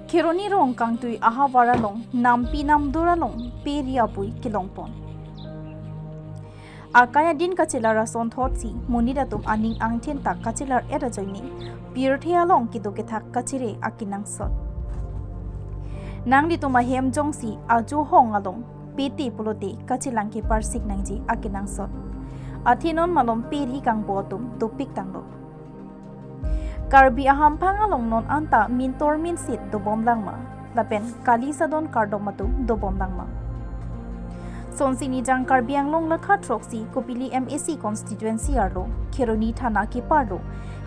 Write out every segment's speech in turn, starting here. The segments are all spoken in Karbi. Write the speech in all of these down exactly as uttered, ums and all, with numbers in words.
Kheroni rong kangtui ahavar along, nampi namdur along, peri apui kelongpon. Akai adin kachelar asonthotsi, monit atum aning angthin ta kachelar-et ajoine, pirthe along kedo kethak kachere akenangsot. Nanglitum ahem jongsi ajo hong along pete pulote kachelang keparsik nangji akenangsot. Athe non malom peri kangbo atum dopik tanglo. Karbi ahamphang along non anta mintor minsit dobom langma, lapen kali sadon kardom atum dobom langma. Sonsi nijang Karbi Anglong lakha throksi Kopili M A C constituency arlo, Kheroni thana keparlo,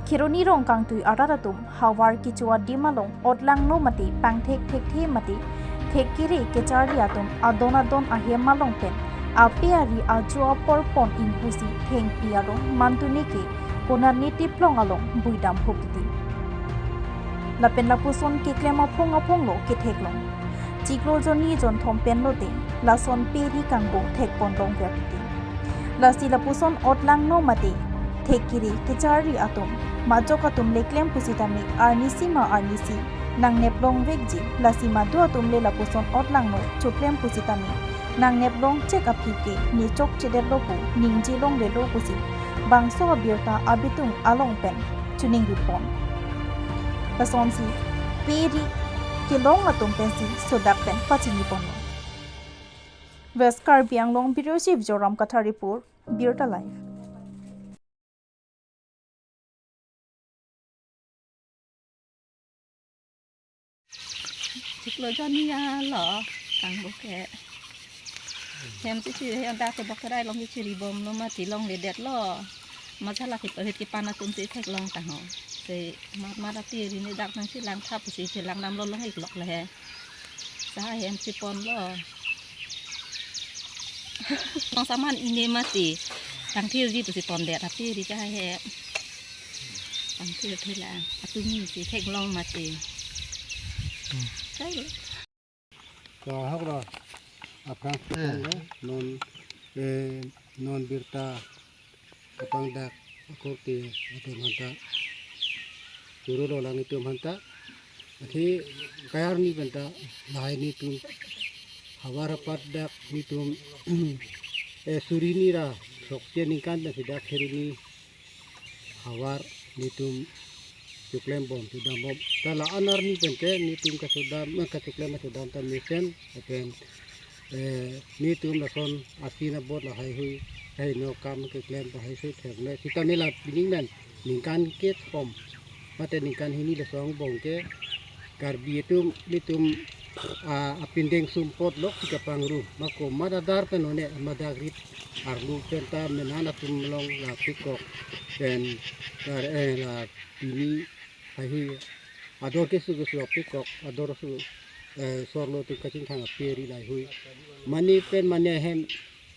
Kheroni rong kangtui arat atum havar kecho adim along otlangno mate pangthek thekthe mate thekkere kecharli atum adon adon ahem along pen ape ari ajo apor pon inghusi thengpi arong mantune ke konat nitiplong along buidam hukiti. Lapen lapuson keklem aphong aphong lo ketheklong. Chiklo jonni jonthom pen lote, lason peri kangbo thekpon longve apiti. Lasi lapuson otlangno mate, thekkere kecharli atum, majok atum le klem pusitame arnisi ma arnisi, nangneplong vekji, lasi madu atum le lapuson otlangno choklem pusitame, nangneplong chek aphi ke, ne chokchedetlo pu, ningje longlelo pusi, bangso abirta abitung along pen, chuning ripon. Lasonsi, peri kelong atum pensi sodak pen pachiniponlo. West Karbi Anglong Bureau Chief Joram Kathar report, Birta Live. Chiklo jonni alo, kangbo ke. Hem si si, hem dak ke bok kerai long si ribomlo mati longledetlo. Masalah kita hit kipan atum si theklong tangho. Si mat mat ati rini dak nangchelang thap si chelang damlo long iklok le he. Sa hem si ponlo. Long saman ini mati. Tangthirji pusi pondet ati ri ka he. Tangthir thela. Atum si theklong mati. Hmm. Sai lo. Kahak lo. Aphrang, eh, non, eh, non birta kapangdak akorte atum aphanta. Choro lo lang itum aphanta. Athe kayar ni penta lahai netum havar apat dak netum, eh, suri ni ra sok che ningkan pen si dak Kheroni havar netum choklembom chodambom. Ta la-an arni pen ke netum kachedam, eh, kachoklem kachedam ta mesen, lapen, eh, netum lason asin abot lahai hui, lahai no kam keklem lahai sui thek le. Sitame la pining men ningkan kethom mate ningkan hini lason angbong ke Karbi atum netum, ah, apindeng sumpot lok si kapangrum. Mako mat adar pen one madak rit arlo pen ta menan atum along la pikok pen, eh, la pini lahai hui ador kesu kesu apikok ador su, eh, sorlo atum kachingthang aperi lahai hui. Mane pen mane hem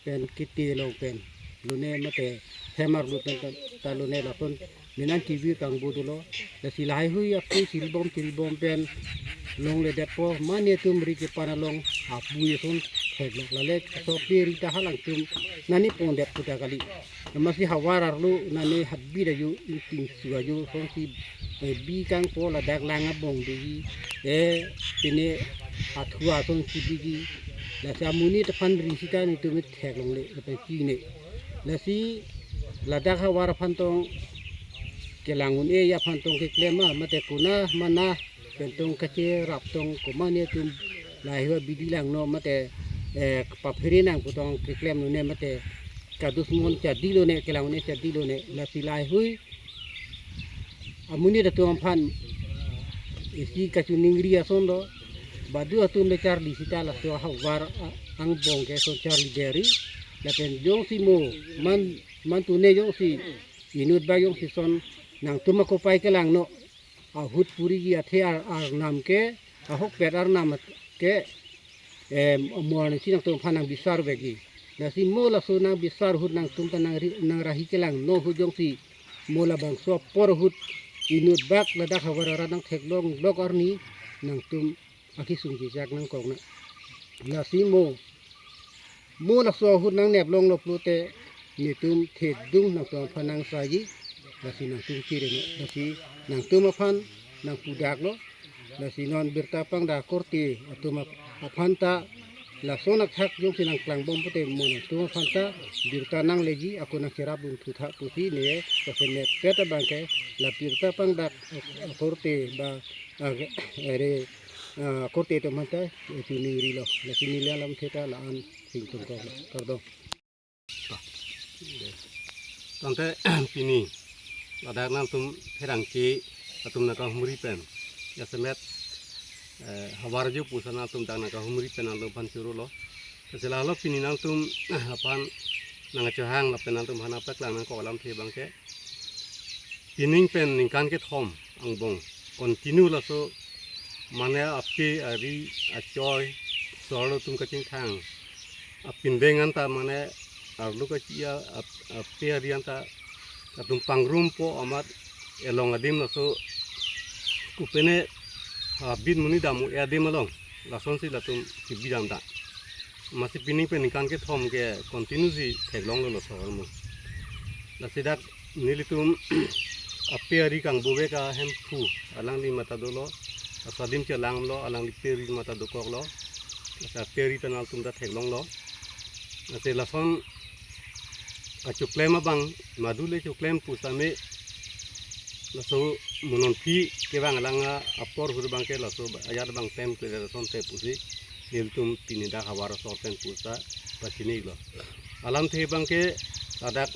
pen kiti long pen lone mate hem arlo pen ta, ta lone lason menan T V kangbo dolo. Lasi lahai hui apui chiribom chiribom pen longledetpo mane atum ri kepan along apui ason theklok lale so peri ta halangtum nangnepondet pu ta kali. Namasi havar arlo nangnehabi daju, ingting su aju, sonsi, eh, bi kangpo ladak lang abong diji, eh, pine athua sonsi diji, lasi amonit aphan ri sita netum theklongle, lapen chine. Lasi ladak havar aphan tong kelang un-e aphan tong keklem ma, mate kona mana pen tong kacherap tong komat netum lahai hui abidi langno mate, eh, paphere nang pu tong keklem lone mate kadusmon chadi lone kelang un-e chadi lone lasi lahai hui amonit atum aphan isi kachiningri ason lo badu atum le charli sita laso havar a-, angbong ke son charli deri lapen jongsi mo man, mantune jongsi inut ba jongsi son nangtum akopai kelangno ahut puriji athe ar, arnam ke ahokpet arnam ke, em, mo arnisi nangtum aphan nangbisar vekji. Lasi mo laso nangbisar ahut nangtum ta nangri, nangrahi kelangno ahut jongsi mo labangso apor ahut inut bak ladak havar arat nangtheklonglok arni nangtum akisung chechak nangkok nang. Lasi mo, mo laso ahut nangneplonglo pulote netum thedung nangtum aphan nangsaji, lasi nangtum chireno, lasi nangtum aphan nangpudaklo, Lasi non birta pangdak akorte atum ap-, aphan ta lason athak jongsi nangklangbom pute mo nangtum aphan ta birta nangleji ako nangcherapdun thuthak pusi ne, lasi nepet abangke la birta pangdak akorte ba, ah, ere, ah, akorte atum aphan ta, eh, chuningrilo. Lasi neli alamthe ta la-an si ingtonkoklo. Kardom. Tangte pini ladak nangtum pherangke atum nangkahumri pen jasemet, eh, havar jo pusi nangtum dak nangkahumri pen nangtum aphan chorolo. Lasi lalo pini nangtum aphan nangchohang lapen nangtum aphan nangpaklang nangkok alamthe abangke, pining pen ningkan kethom angbong continue laso mane ape ari achoi sohor atum kachingthang apindeng anta mane arlo kachi-a ap-, ape ari anta atum pangrumpo amat elong adim laso kopine habit monit dam-o adim along lasonsi latum kebi damtang. Amatsi pining pen ningkan kethom ke continue si theklonglo laso ahormu. Lasi dak nelitum ape ari kangbo vek a Hemphu alangli mata dolo, laso adim chelanglo, alangli pe ari mata dokoklo, lasi ape ari ta nangtum ta theklonglo. Lasi lason kachoklem abang, madu le choklem pusitame, laso mo non aphi kevang alang apor ahut abangke laso ajat abang pem kere asonte pusi nelitum pini dak havar asor pen pusi ta pachinilo. Alamthe abangke ladak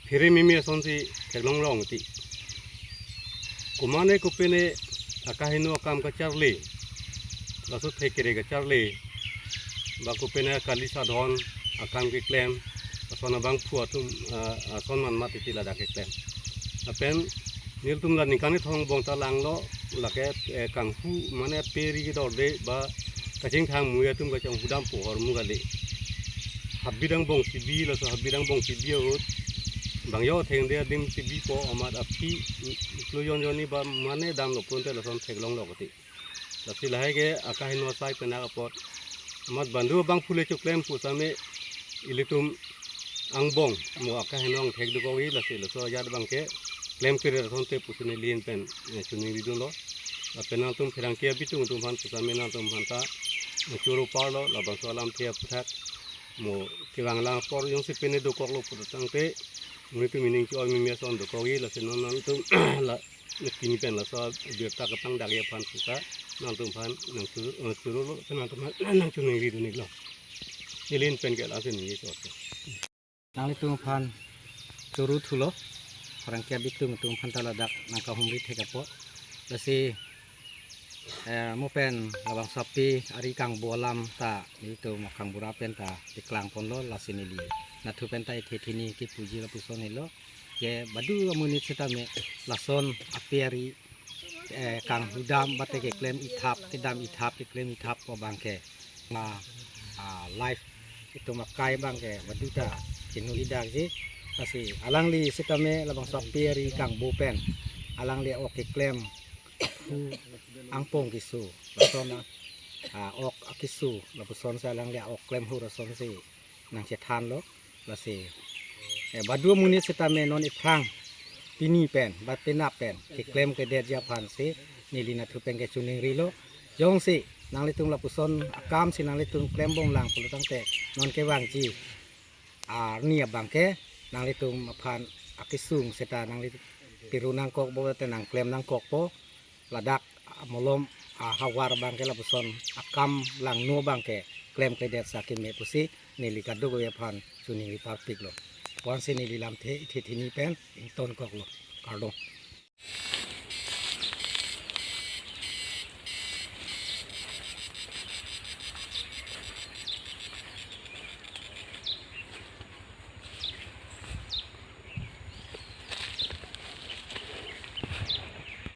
phere mimi asonsi theklonglong ti. Komane kopine akaheno akam kacharli, laso thekere kacharli, ba kopine kali sadhon akam keklem, ason abangphu atum, ah, ason manmat iti ladak keklem. Lapen nelitum la ningkan kethom angbong ta langlo, lake, eh, kanghu mane ape ari kedorde ba kachingthang mui atum kachonghu dampo ahormu kali. Habit angbong sibi, laso habit angbong sibi ahut bang yo thengde adim sibipo amat aphi iklo jon jonni ba mane damlo pute lason theklonglo kati. Lasi lahai ke akaheno asai penak apot amat badu abangphu le choklem pusitame ilitum angbong mo akaheno angthek dokokji, lasi laso ajat abangke klem kere asonte pusi neli ahin pen, eh, chuningridunlo. Lapen nangtum pherangke abitung atum aphan pusitame nangtum aphan ta, eh, choro parlo, labangso alamthe aphuthak mo kevang alang apor jongsi pine dokoklo putangte, monit atum ining cho-oi mimi ason dokokji, lasi non nangtum la pini pen laso birta kepangdakji aphan pusi ta nangtum aphan nangchu-, eh, chorolo, nangtum aphan nangchuningridun-iklo. Neli ahin pen ke lasi ningje so. Nanglitum aphan choro thulo, pherangke abitung atum aphan ta ladak nangkahumri thek apot. Lasi, eh, mo pen labangso ape ari kangbo alam ta nelitum kangbura pen ta paklang ponlo, lasi neli nathu pen ta ithe thini kepuji lapuson helo. Ke badu amonit setame lason ape ari, eh, kanghu dam bate keklem ithap, kedam ithap, keklem ithap pu abangke ma, ah, live itum akai abangke badu ta kinu idakji. Lasi alangli setame labangso ape ari kangbo pen alangli ok keklem hu angpong keso, lason, ah, ok keso, lapusonsi alangli ok klem hu asonsi nangchethanlo. Lasi, eh, badu amonit setame non iphrang pini pen ba penap pen keklem kedetji aphansi neli nathu pen ke chuningrilo. Jongsi nanglitum lapuson akamsi nanglitum klembomlang pulo tangte non kevangji arni abangke nanglitum aphan akesung seta nangli tiru nangkokpo te nangklem nangkokpo, ladak amolom ahavar abangke lapuson akam langno abangke klemkledet sa keme pusi neli kadokave aphan chuningri parpiklo. Puansi neli lamthe ithe thini pen ingtonkoklo. Kardom.